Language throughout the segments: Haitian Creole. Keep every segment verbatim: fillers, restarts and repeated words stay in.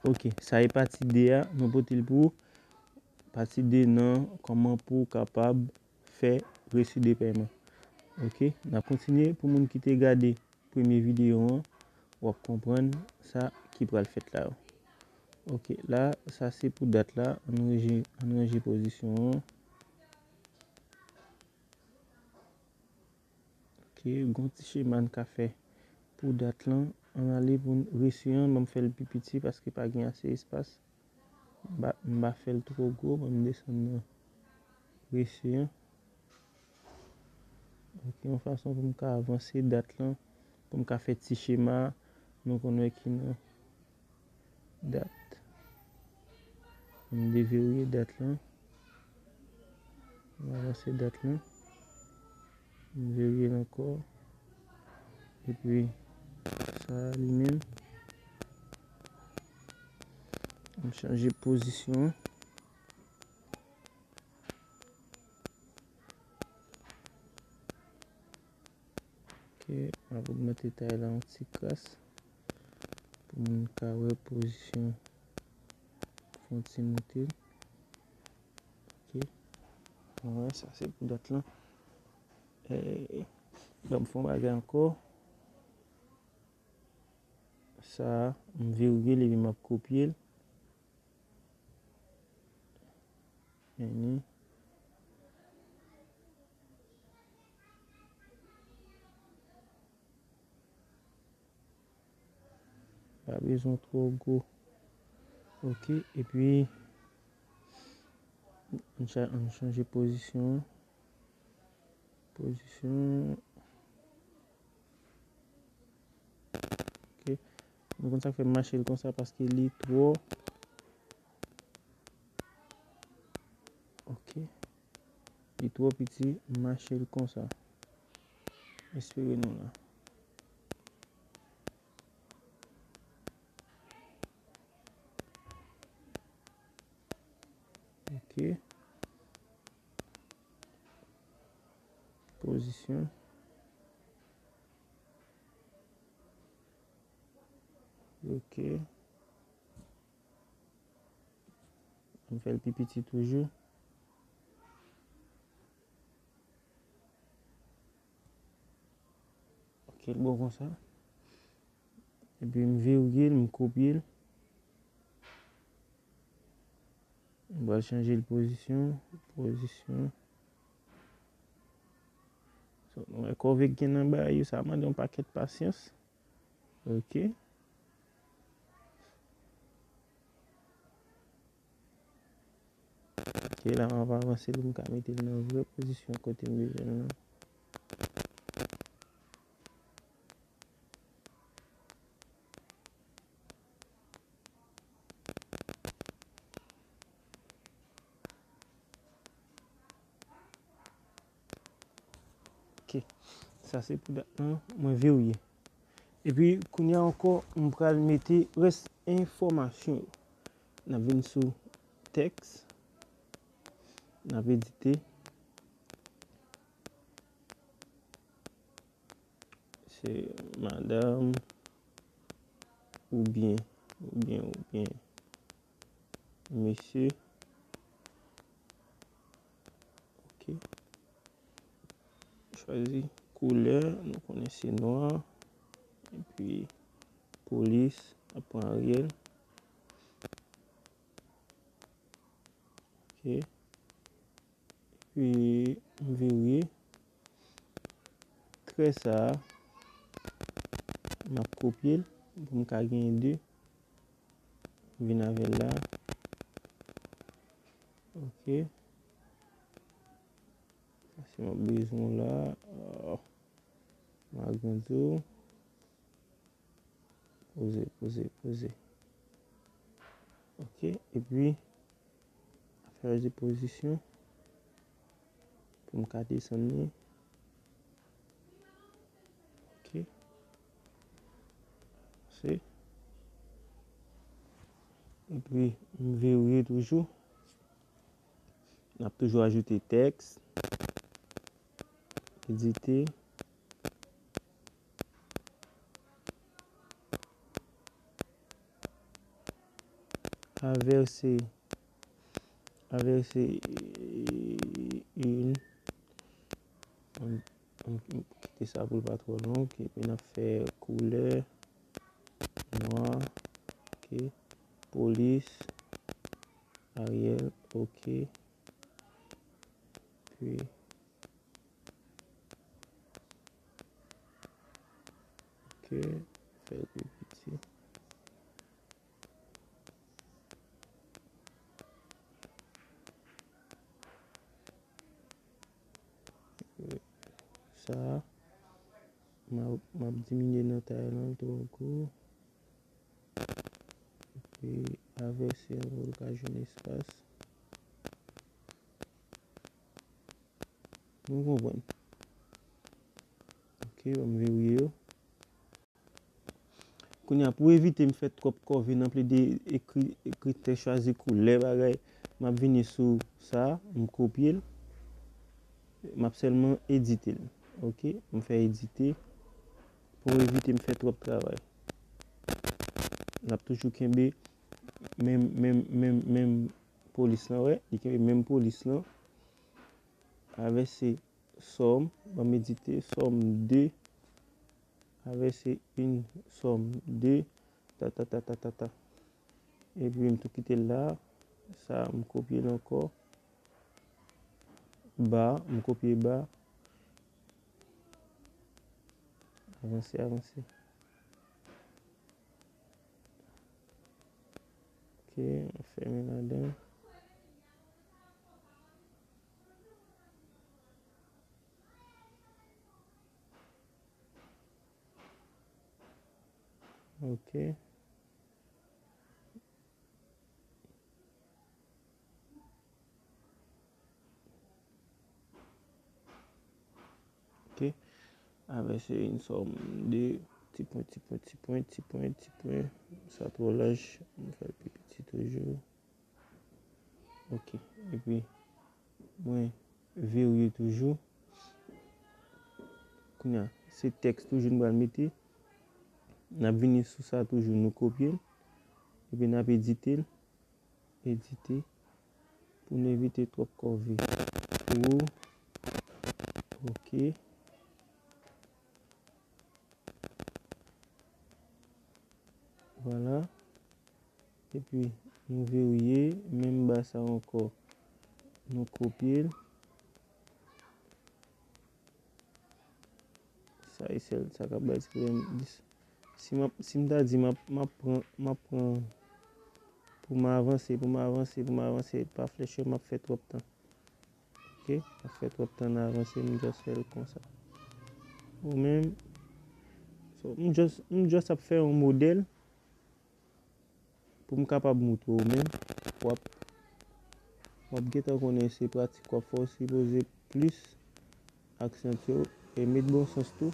Ok, sa e pati de a, mwen pote l pou ou. Pati de nan kòman pou w kapab fè resi de pèman. Ok, n ap kontinye. Pou moun ki te gade premye videyo an, w ap konprann sa ki pral fèt la yo. Ok, la, sa se pou dat la. Ann ranje, ann ranje pozisyon an. Ok, gon ti chema n ka fè pou dat lan. Ann ale pou n resi an, ban m fè l pi piti paske pa gen ase espas. M pa, m pa fè l twò gwo, ban m desann nan resi an. Ok, yon fason pou m ka avanse dat lan, pou m ka fè ti chema, nou konn wè ki nan dat. M deverye dat lan. M avanse dat lan. M verye l ankò. Epi, sa a li menm. M chanje pozisyon an. Ok, m ap ogmante tay la yon ti kras pou moun ka wè pozisyon. Fè yon ti moute. Ok. Bon, sa se pou dat lan. Eh, ban m fè yon bagay ankò. Sa a, m verye l epi m ap kopye l. Vini. Pa bezwen twò gwo. Ok, epi, ann cha-, ann chanje pozisyon an. Pozisyon. Ok. Nou konn sa k fè m mache l konsa, paske li twò. Ok. Li twò piti, m mache l konsa. Espere nou la. Ok. Pozisyon. Ok. M fè l pi piti toujou. Ok, l bon konsa. Epi m verye l, m kopye l. M pral chanje l pozisyon. Pozisyon. So, nou wè kòve k gen nan bagay yo, sa mande yon pakèt pasyans. Ok. Ok, la m ap avanse pou m ka mete l nan vrè pozisyon kote m bezwen l nan. Ok. Sa se pou dat lan, mwen verye. Epi, kounye a ankò, m pral mete rès enfòmasyon yo. N ap vin sou tèks. N ap edite. Se madanm oubyen, oubyen, oubyen mesye. Ok. Chwazi koulè, nou konnen se nwa. Epi polis, ap pran Ariel. Ok. Epi m verye. Trè sa a, m ap kopye l pou m ka genyen de. Vin avè l la. Ok. Sa se m ap bezwen la. Ah. M agrandi w. Poze, poze, poze. Ok, epi, fè de pozisyon pou m ka desann li. Ok. Se. Epi, m verye toujou. N ap toujou ajoute tèks. Edite. Averse, averse une. Ann, ann kite sa pou l pa twò long. Epi n ap fè koulè nwa. Ok. Polis. Arial. Ok. Epi, ok. Fè l pi piti. Sa a, m ap, m ap diminye nan tay lan tou ankò. Epi, avèse an pou l ka jwenn espas. Nou konprann. Ok, ban m verye yo. Kounye a, pou evite m fè twòp kòve nan plede ekri, ekri tèks, chwazi koulè, bagay, m ap vini sou sa, m kopye l, m ap sèlman edite l. Ok, m fè edite pou evite m fè twòp travay. L ap toujou kenbe menm, menm, menm, menm polis lan, wè, li kenbe menm polis lan. Avèse sòm, ban m edite, sòm de, avèse une, sòm de, ta, ta, ta, ta, ta, ta. Epi m tou kite l la, sa m kopye l ankò, ba, m kopye ba, avanse, avanse. Ok, m fèmen ladan. Ok. Ok. Avèse une sòm de, ti pwen, ti pwen, ti pwen, ti pwen, ti pwen. Sa twò laj. M fè l pi piti toujou. Ok. Epi, mwen verye toujou. Kounye a, se tèks toujou nou pral mete. N ap vini sou sa toujou, nou kopye l. Epi n ap edite l. Edite. Pou n evite twòp kòve. Pou, ok. Vwala. Epi, nou verye, menm ba sa ankò. Nou kopye l. Sa e sèl sa k ap bay ti pwoblèm. Si m ap, si m ta di m ap, m ap pran, m ap pran pou m avanse, pou m avanse, pou m avanse, pa flèch yo, m ap fè twòp tan. Ok, m ap fè twòp tan nan avanse, m just fè l konsa. Ou menm, so, m just, m just ap fè yon modèl pou m kapab moutre w menm, w ap, w ap gentan konnen se pratik w ap fè, w sipoze plis aksantye w e met bon sans tou.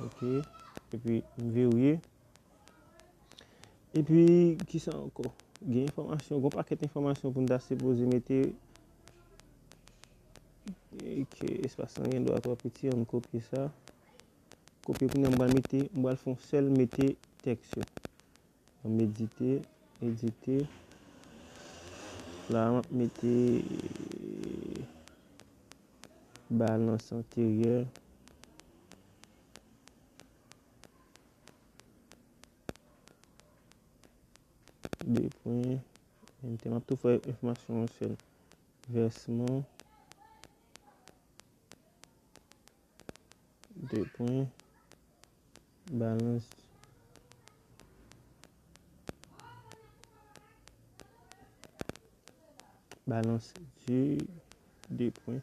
Ok, epi m verye. Epi, kisa ankò? Gen enfòmasyon, gen yon pakèt enfòmasyon pou n ta sipoze mete. Ok, espas lan gen dwa twò piti, ann kopye sa. Kopye, kounye a m pral mete, m pral fè yon sèl mete tèks yo. Ban m edite, edite. La, m ap mete balans anteryè. De pwen. Enter. M ap tou fè enfòmasyon an sèl. Vèsman. De pwen. Balans. Balans di. De pwen.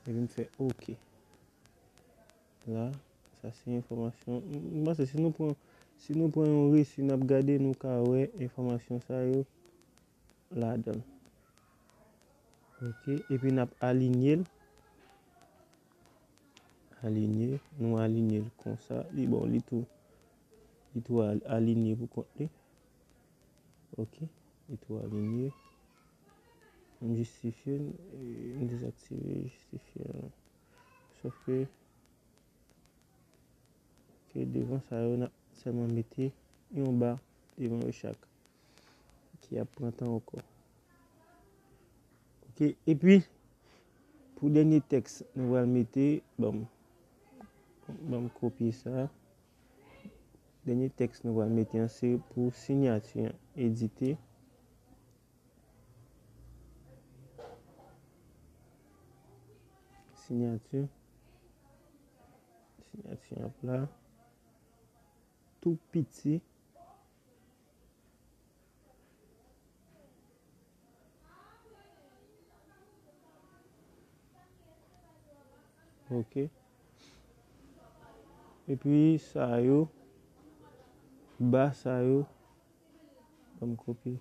Epi m fè ok. La, sa se enfòmasyon. M, m panse si nou pran, si nou pran yon resi, n ap gade, nou ka wè enfòmasyon sa yo ladan l. Ok, epi n ap alinye l. Alinye, nou alinye l konsa. Li, bon, li tou, li tou al-, alinye pou kont li. Ok, li tou alinye. M jistifye l, e, m dezaktive jistifye l. Sòf ke, ke devan sa yo, n ap sèlman mete yon ba devan yo chak. ki ap pran tan ankò. Ok, epi pou dènye tèks nou pral mete, ban m, ban m kopye sa. Dènye tèks nou pral mete an se pou siyati an, edite. Siyati. Siyati an pla. Tou piti. Ok. Epi sa yo, ba sa yo, ban m kopye.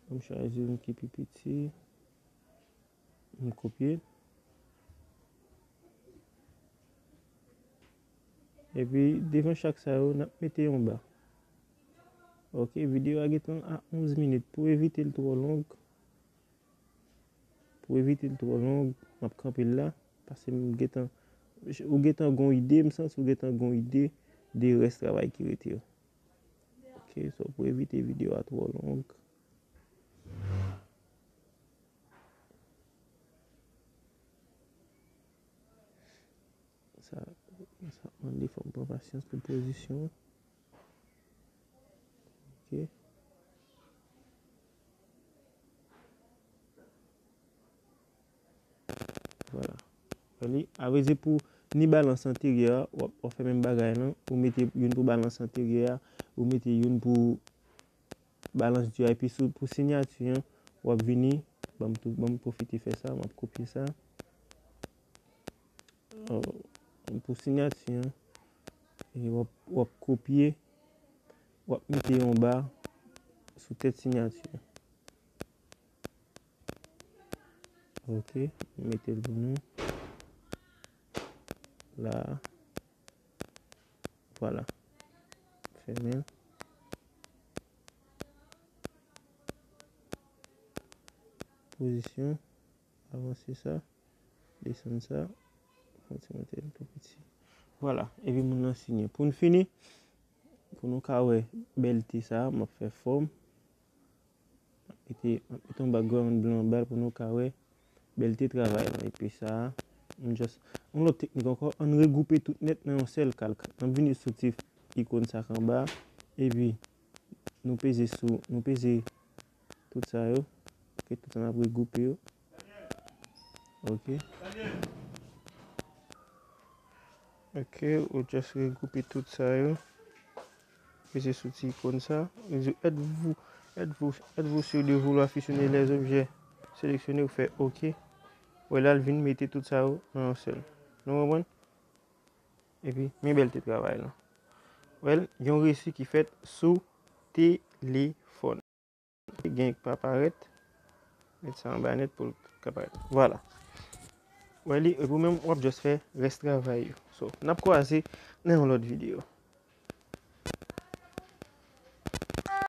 Ban m chwazi youn ki pi piti. M kopye. Epi, devan chak sa yo, n ap mete yon ba. Ok, videyo a gentan a onz minit. Pou evite l twò long, pou evite l twò long, m ap kanpe l la. Paske m gentan, ou gentan gon ide, m santi ou gentan gon ide de rès travay ki rete yo. Ok, so pou evite videyo a twò long. Sa, sa mande fò m pran pasyans pou pozisyon an. Ok. Vwala. Wè li, a vle di pou ni balans anteryè a, w ap, w ap fè menm bagay lan, ou mete youn pou balans anteryè a, ou mete youn pou balans di a, epi sou, pou siyati an, w ap vini, ban m tou, ban m pwofite fè sa, m ap kopye sa. Euh, pou siyati an, e w ap, w ap kopye, w ap mete yon ba sou tèt siyati an. Ok, mete l pou nou. La. Vwala. Fèmen l. Pozisyon. Avanse sa. Desann sa. Fè yon ti monte l tou piti. Vwala. Epi moun nan siyen. Pou n fini, pou nou ka wè bèlte sa, m ap fè fòm. M ap mete, m ap mete yon background blan anba l pou nou ka wè bèlte travay lan. Epi sa, m just, yon lòt teknik ankò, ann regwoupe tout nèt nan yon sèl kalk. N ap vini sou ti ikòn sa k anba, epi nou peze sou, nou peze tout sa yo. Ok, tout sa n ap regwoupe yo. Ok. Ok, ou just regwoupe tout sa yo. Peze sou ti ikòn sa. Li di, êtes-vous, êtes-vous, êtes-vous sûr de vouloir fusionner les objets sélectionnés? Ou fè ok. Wè la, l vin mete tout sa yo nan yon sèl. Nou konprann? Epi, men bèlte travay lan. Wè l, yon resi ki fèt sou telefòn. Gen k pa parèt. Met sa anba nèt pou l ka parèt. Vwala. Wè li, epi ou menm, w ap just fè rès travay yo. So, n ap kwaze nan yon lòt videyo.